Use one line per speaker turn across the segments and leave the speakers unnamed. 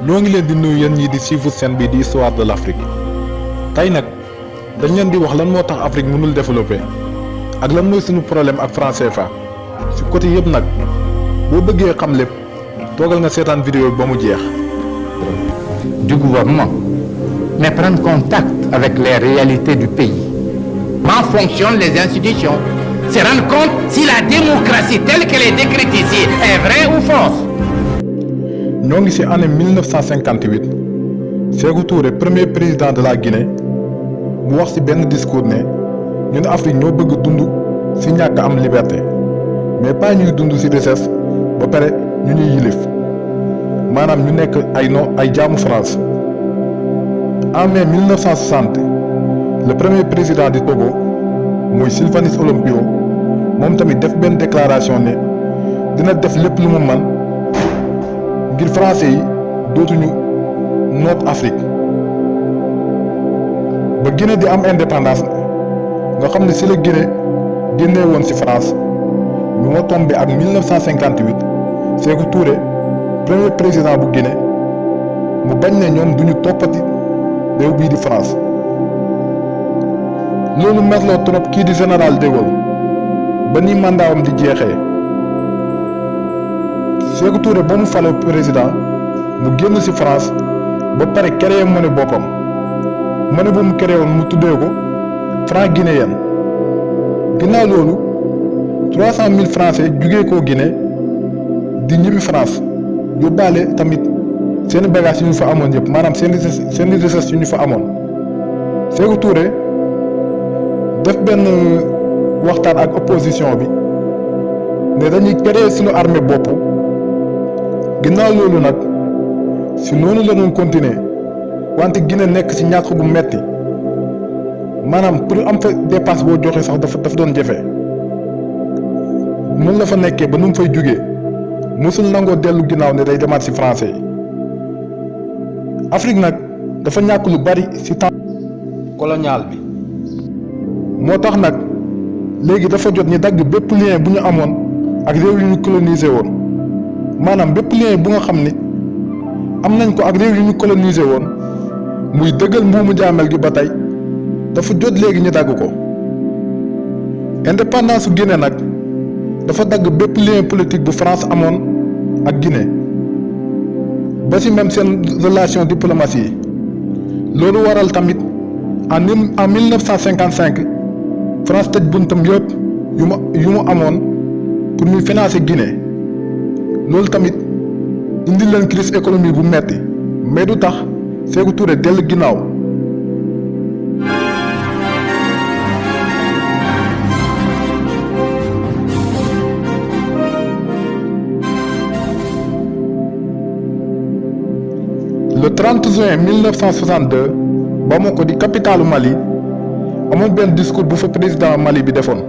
ñoo ngi leen di nuyu yéen ñi di suivre chaîne bi di histoire de l'Afrique tey nag dañ leen di wax lan moo tax Afrique mënul développé ak lan mooy suñu problème ak franc CFA ci côté yëpp nag boo bëggee xam lépp toogal nga seetaan vidéo bi ba mu jeex.
Du gouvernement, mais prendre contact avec les réalités du pays. Comment fonctionnent les institutions? Se rendre compte si la démocratie telle qu'elle est décrite ici est vraie ou fausse.
ñoo ngi ci année 1958 Sékou Touré premier président de la Guinée mu wax ci benn discours ne ñun Afrique ñoo bëgg dund ci ñàkk am liberté mais pas ñuy dund ci richesse ba pare ñu ñuy yilif maanaam ñu nekk ay jaamu France. En mai 1960 le premier président du Togo muy Sylvanus Olympio moom tamit def benn déclaration ne dina def lépp lu mu man ngir français yi dootuñu noot Afrique ba Guinée di am indépendance nga xam ne ci la Guinée génnee woon ci France bi moo tombé ak 1958 Sékou Touré premier président bu Guinée mu bañ ne ñoom duñu toppati réew bii di France loolu merloo trop kii di général de Gaulle ba ni mandaawam di jeexee Sékou Touré ba mu faloo président mu génn ci France ba pare créé monnaie boppam monnaie bu mu créé woon mu tuddee ko franc guinéen ginnaaw loolu 300 000 français jugee koo Guinée di ñibbi France yóbbaale tamit seen bagage yu ñu fa amoon yëpp maanaam seen richesse yu ñu fa amoon Sékou Touré def benn waxtaan ak opposition bi ne dañuy créer suñu armée bopp ginnaaw loolu nag si noonu la doon continuer wante Guinée nekk ci ñàkk bu metti maanaam pour am fa dépasse boo joxe sax dafa doon jafe noonu la fa nekkee ba nu mu fay jugee musul nangoo dellu ginnaaw ne day demaat ci français yi. Afrique nag dafa ñàkk lu bari ci temps colonial bi moo tax nag léegi dafa jot ñi dagg bépp lien bu ñu amoon ak réew yu ñu colonisé woon maanaam bépp lien bu nga xam ni am nañ ko ak réew yu ñu colonisé woon muy dëggal mbuumu jaamel gi ba tey dafa jot léegi ñu dagg ko. Indépendance su Guinée nag dafa dagg bépp lien politique bu France amoon ak Guinée ba ci même seen relation diplomatie yi loolu waral tamit en 1955 France tëj buntam yëpp yu mu amoon pour muy financer Guinée loolu tamit indi leen crise économique bu metti mais du tax Sékou Touré dellu ginnaaw. Le 30 juin 1962 Bamako di capitalu Mali amoon benn discours bu fa président Mali bi defoon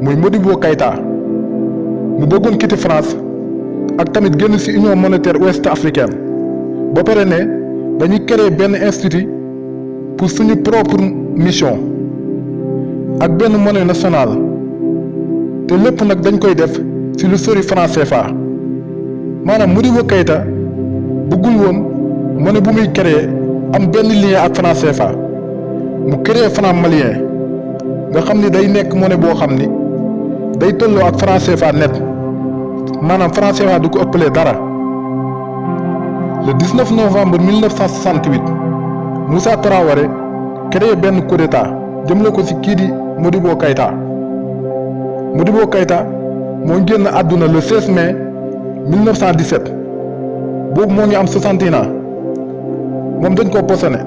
muy Modibo Keïta mu bëggoon quitter France ak tamit génn ci union monétaire ouest africaine ba pare ne dañuy créer benn institut pour suñu propre mission ak benn monnaie nationale te lépp nag dañ koy def ci lu sori franc CFA maanaam Modibo Keïta bëggul woon monnaie bu muy créer am benn lien ak franc CFA mu créer franc malien nga xam ni day nekk monnaie boo xam ni day tolloo ak franc CFA net maanaam franc CFA du ko ëppalee dara. Le 19 novembre 1968 Moussa Traoré créé benn coup d'état jëmale ko ci kii di Modibo Keïta Modibo Keïta moo génn àdduna le 16 mai 1917 boobu moo ngi am 61 ans moom dañ koo posone.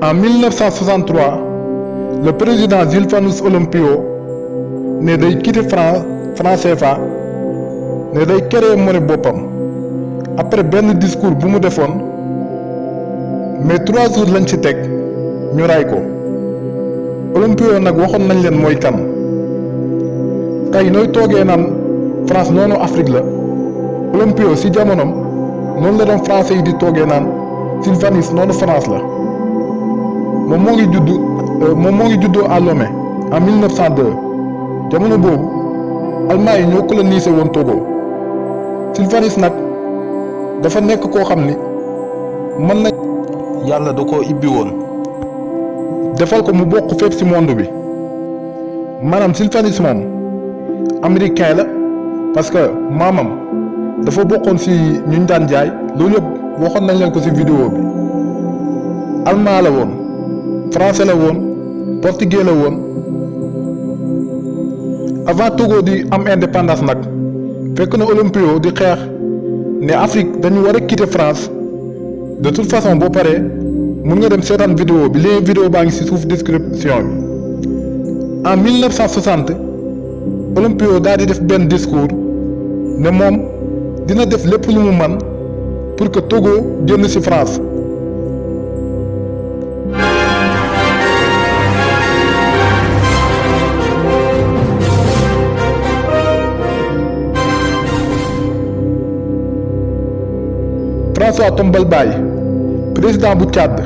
En 1963 le président Sylvanus Olympio ne day quitter franc CFA ne day créer monnaie boppam après benn discours bu mu defoon mais 3 jours lañ ci teg ñu ray ko. Olympio nag waxoon nañ leen mooy kan tey nooy toogee naan France noonu Afrique la Olympio ci jamonoom noonu la doon français yi di toogee naan Sylvanus noonu France la moom moo ngi juddoo à Lomé en 1902 jamono boobu Allemagne yi ñoo colonisé woon Togo. Sylvanus nag dafa nekk koo xam ni mën na yàlla da koo ibbi woon defal ko mu bokk fépp ci monde bi maanaam Sylvanus moom américain la parce que maamam dafa bokkoon ci ñu daan jaay loolu yëpp waxoon nañ leen ko ci vidéo bi allemand la woon français la woon portugais la woon avant Togo di am indépendance nag fekk na Olympio di xeex ne Afrique dañu war a quitter France de toute façon boo paree mun nga dem seetaan vidéo bi lien vidéo baa ngi ci suuf description bi en 1960 Olympio daal di def benn discours ne moom dina def lépp lu mu man pour que Togo génn ci France. François Tombal-Baye président bu Tchad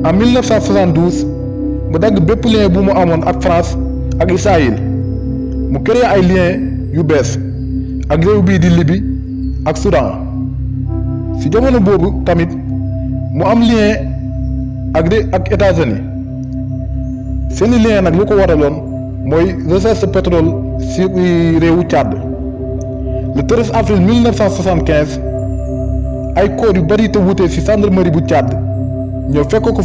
en 1972 mu dagg bépp lien bu mu amoon ak France ak Israël mu créé ay lien yu bees ak réew bii di Libye ak Soudan ci jamono boobu tamit mu am lien ak États-Unis seeni lien nag lu ko waraloon mooy recherche pétrole ci réewu Tchad le 13 avril 1975 ay corps yu bari te wutee ci gendarmerie bu Tchad ñoo fekk ko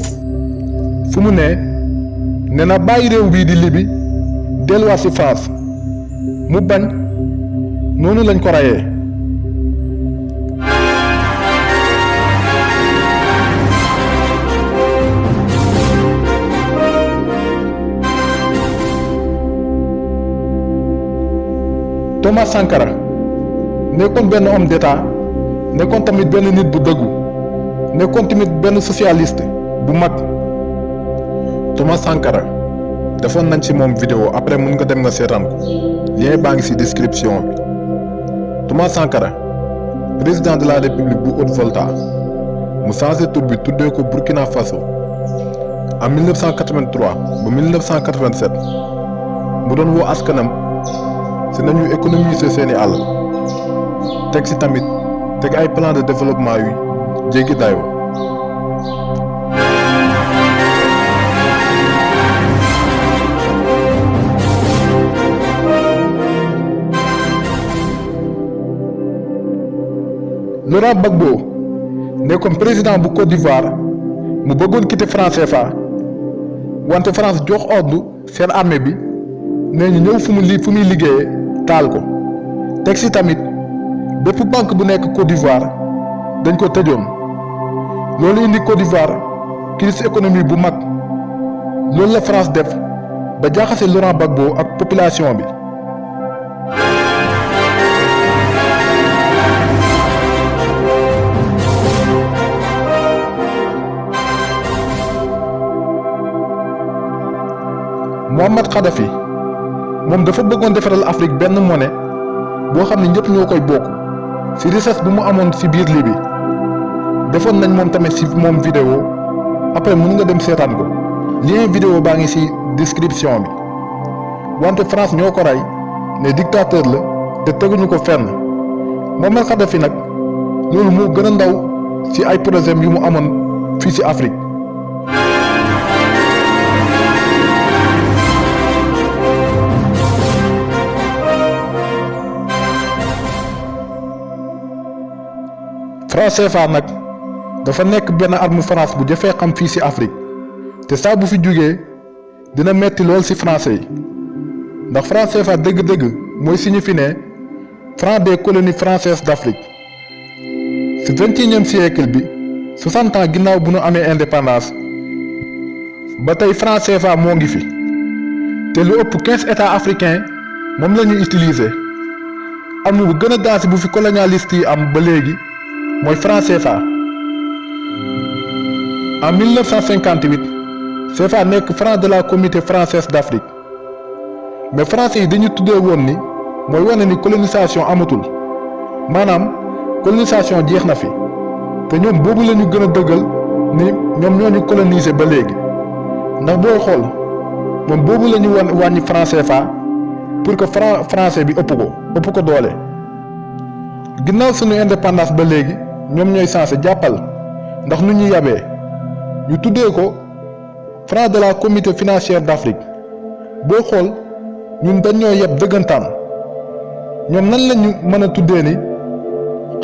fu mu ne na bàyyi réew bii di Libye delluwaat ci France mu bañ noonu lañ ko rayee. Thomas Sankara nekkoon benn homme d'État nekkoon tamit benn nit bu dëggu nekkoon tamit benn socialiste bu mag. Thomas Sankara defoon nañ ci moom vidéo après mun nga dem nga seetaan ko lien baa ngi ci description bi. Thomas Sankara président de la République bu Haute-Volta mu changé tur bi tuddee ko Burkina Faso en 1983 ba 1987 mu doon woo askanam ci nañu économiser seeni àll teg ci tamit teg ay plan de développement yu jéggi dayoo. Laurent Gbagbo nekkoon président bu Côte d'Ivoire mu bëggoon quitter franc CFA wante France jox ordre seen armée bi nee ñu ñëw fu muy liggéeyee taal ko teg ci tamit bépp banque bu nekk Côte d'Ivoire dañ ko tëjoon loolu indi Côte d'Ivoire crise économique bu mag loolu la France def ba jaxase Laurent Gbagbo ak population bi. Mouammar Kadhafi moom dafa bëggoon defaral Afrique benn monnaie boo xam ne ñëpp ñoo koy bokk ci richesse bu mu amoon ci biir Libye defoon nañ moom tamit ci moom vidéo après mën nga dem seetaan ko lien vidéo baa ngi ci description bi wante France ñoo ko rey ne dictateur la te teguñu ko fenn Mouammar Kadhafi nag loolu moo gën a ndaw ci ay projet yu mu amoon fii ci Afrique. franc CFA nag dafa nekk benn arme France bu jafee xam fii ci Afrique te saa bu fi jógee dina metti lool ci français yi ndax franc CFA dëgg-dëgg mooy signifie ne franc des colonies françaises d'Afrique ci 21e siècle bi 60 ans ginnaaw bu nu amee indépendance ba tey franc CFA moo ngi fi te lu ëpp 15 états africains moom la ñuy utiliser arme bu gën a daasi bu fi colonialiste yi am ba léegi mooy franc CFA. En 1958 CFA nekk franc de la communauté française d'Afrique mais français yi dañu tuddee woon ni mooy wane ni colonisation amatul maanaam colonisation jeex na fi te ñoom boobu la ñu gën a dëggal ni ñoom ñoo ñu coloniser ba léegi. ndax booy xool moom boobu la ñu wàññi franc CFA pour que franc français bi ëpp ko doole. ginnaaw suñu indépendance ba léegi ñoom ñooy censé jàppal ndax nu ñu yabee ñu tuddee ko franc de la communauté financière d'Afrique. booy xool ñun dañoo yeb dëggantaan ñoom nan la ñu mën a tuddee ni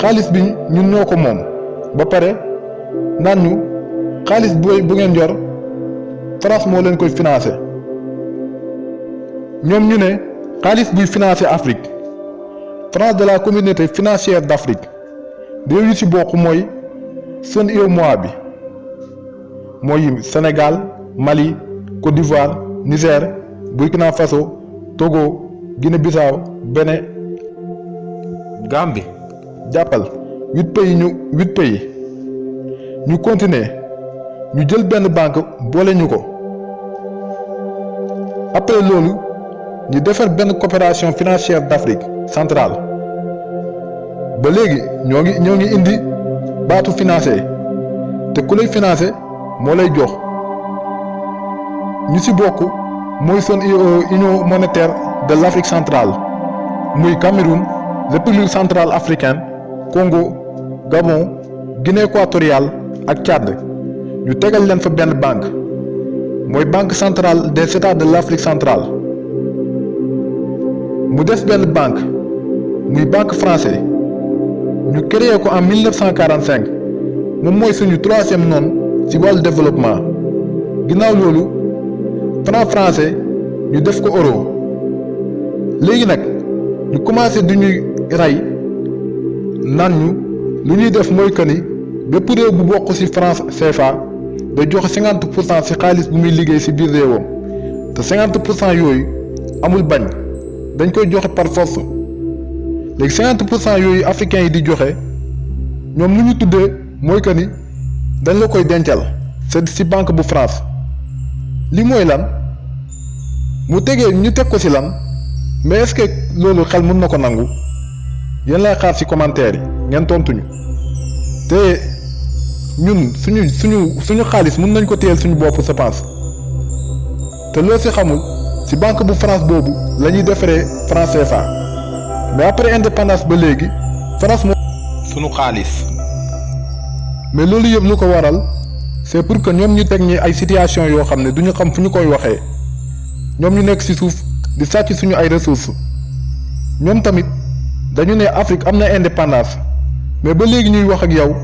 xaalis bi ñun ñoo ko moom ba pare naan ñu xaalis bu ngeen yor France moo leen koy financé. ñoom ñu ne xaalis buy financé Afrique France de la communauté financière d'Afrique réew yu ci bokk mooy seen UEMOA bi mooy Sénégal Mali Côte d'Ivoire Niger Burkina Faso Togo Guinée-Bissau Bénin Gambie jàppal 8 pays ñu continuer ñu jël benn banque boole ñu ko après loolu ñu defar benn coopération financière d'Afrique centrale ba léegi ñoo ngi indi baatu financé te ku lay financé moo lay jox ñu ci bokk mooy seen union monétaire de l'Afrique centrale muy Cameroun République centrale africaine Congo Gabon Guinée équatoriale ak Tchad ñu tegal leen fa benn banque mooy banque centrale des États de l'Afrique centrale mu des benn banque muy banque français ñu créé ko en 1945 moom mooy suñu troisième noon ci wàllu développement ginnaaw loolu franc français ñu def ko euro léegi nag ñu commencé du ñuy rey naan ñu lu ñuy def mooy que ni bépp réew bu bokk ci franc CFA day joxe 50% ci xaalis bu muy liggéey ci biir réewam te 50% yooyu amul bañ dañ koy joxe par force léegi 50% yooyu africains yi di joxe ñoom lu ñu tuddee mooy que ni dañ la koy dencal c'est ci banque bu France li mooy lan mu tegee ñu teg ko ci lan mais est-ce que loolu xel mën na ko nangu yéen lay xaar ci commentaire yi ngeen tontuñu te ñun suñu xaalis mën nañ ko téyel suñu bopp je pense te loo ci xamul ci banque bu France boobu la ñuy defaree franc CFA mais après indépendance ba léegi France moo suñu xaalis mais loolu yëpp lu ko waral c'est pour que ñoom ñu teg ñi ay situation yoo xam ne duñu xam fu ñu koy waxee ñoom ñu nekk ci suuf di sàcc suñu ay ressources ñoom tamit dañu ne Afrique am na indépendance mais ba léegi ñuy wax ak yow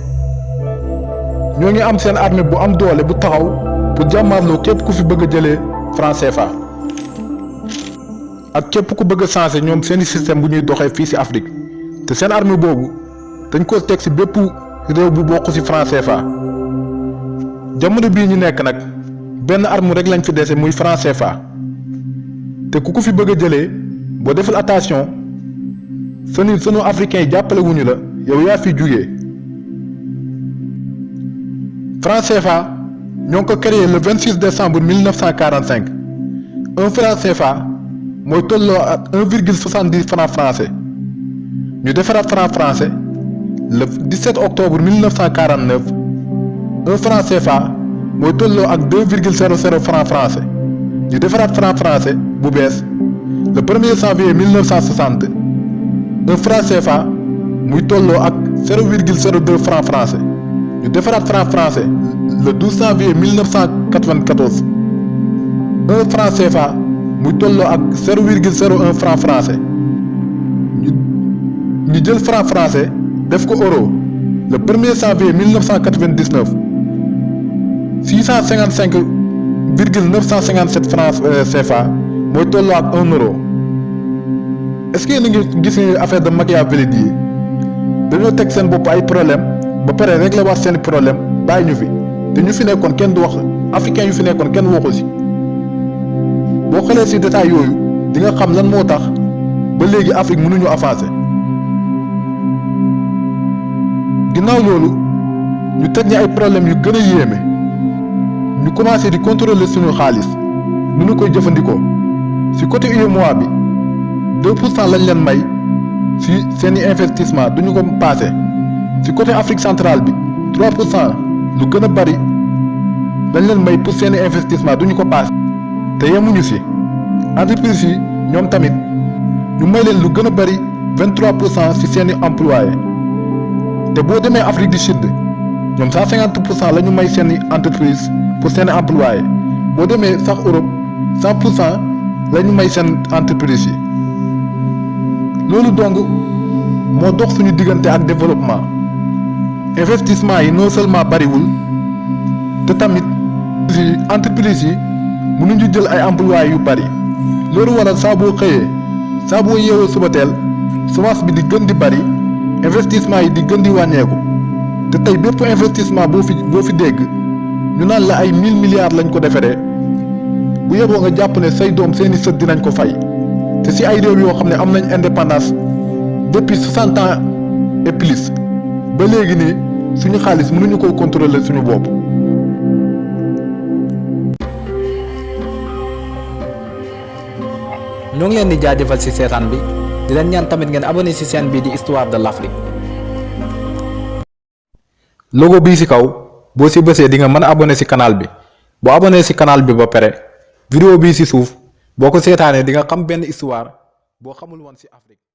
ñoo ngi am seen armée bu am doole bu taxaw pour jàmmaarloo képp ku fi bëgg a jëlee franc CFA ak képp ku bëgg a changer ñoom seeni système bu ñuy doxee fii ci Afrique te seen armée boobu dañ ko teg ci bépp réew bu bokk ci franc CFA jamono bii ñu nekk nag benn arme rek lañ fi dese muy franc CFA te ku ko fi bëgg a jëlee boo deful attention sunu africains yi jàppale wuñu la yow yaa fi jugee franc CFA ñoo ngi ko créé le 26 décembre 1945 un franc CFA mooy tolloo ak 1,70 franc français ñu defaraat franc français le 17 octobre 1949 un franc CFA mooy tolloo ak 2,00 franc français ñu defaraat franc français bu bees le 1er janvier 1960 un franc CFA muy tolloo ak 0,02 franc français ñu defaraat franc français le 12 janvier 1994 un franc CFA muy tolloo ak 0,01 franc français ñu jël franc français def ko euro le 1er janvier 1999 655,957 francs CFA mooy tolloo ak 1 euro est-ce que yéen a ngi gis affaire de Machiavelli yi dañoo teg seen bopp ay problème ba pare régler waat seen problème bàyyi ñu fi te ñu fi nekkoon kenn du wax africain yu fi nekkoon kenn waxu ci boo xoolee ci détail yooyu di nga xam lan moo tax ba léegi Afrique mënuñu avancer ginnaaw loolu ñu teg ñi ay problèmes yu gën a yéeme ñu commencé di contrôler suñu xaalis nu ñu koy jëfandikoo ci côté UEMOA bi 2% lañ leen may ci seeni investissement duñu ko passé ci côté Afrique centrale bi 3% lu gën a bari dañ leen may pour seeni investissement duñu ko paas te yemuñu ci entreprise yi ñoom tamit ñu may leen lu gën a bari 23% ci seeni employés te boo demee Afrique du Sud ñoom 150% la ñu may seeni entreprise pour seeni employés boo demee sax Europe 100% la ñu may seen entreprise yi loolu donc moo dox suñu diggante ak développement investissement yi non seulement bariwul te tamit ci entreprise yi mënuñu jël ay employés yu bari loolu waral saa boo xëyee saa boo yeewoo suba teel semence bi di gën di bari investissement yi di gën di wàññeeku te tey bépp investissement boo fi dégg ñu naan la ay 1000 milliards lañ ko defaree bu yeboo nga jàpp ne say doom seeni sët dinañ ko fay te ci ay réew yoo xam ne am nañ indépendance depuis 60 ans et plus ba léegi nii suñu xaalis mënuñu ko contrôler suñu bopp.
ñoo ngi leen di jaajëfal ci seetaan bi di leen ñaan tamit ngeen abonné ci chaîne bii di Histoire de l'Afrique.
logo bii ci kaw boo ci bësee di nga mën a abonné ci canal bi boo abonné ci canal bi ba pare vidéo bii ci suuf boo ko seetaanee di nga xam benn histoire boo xamul woon ci Afrique.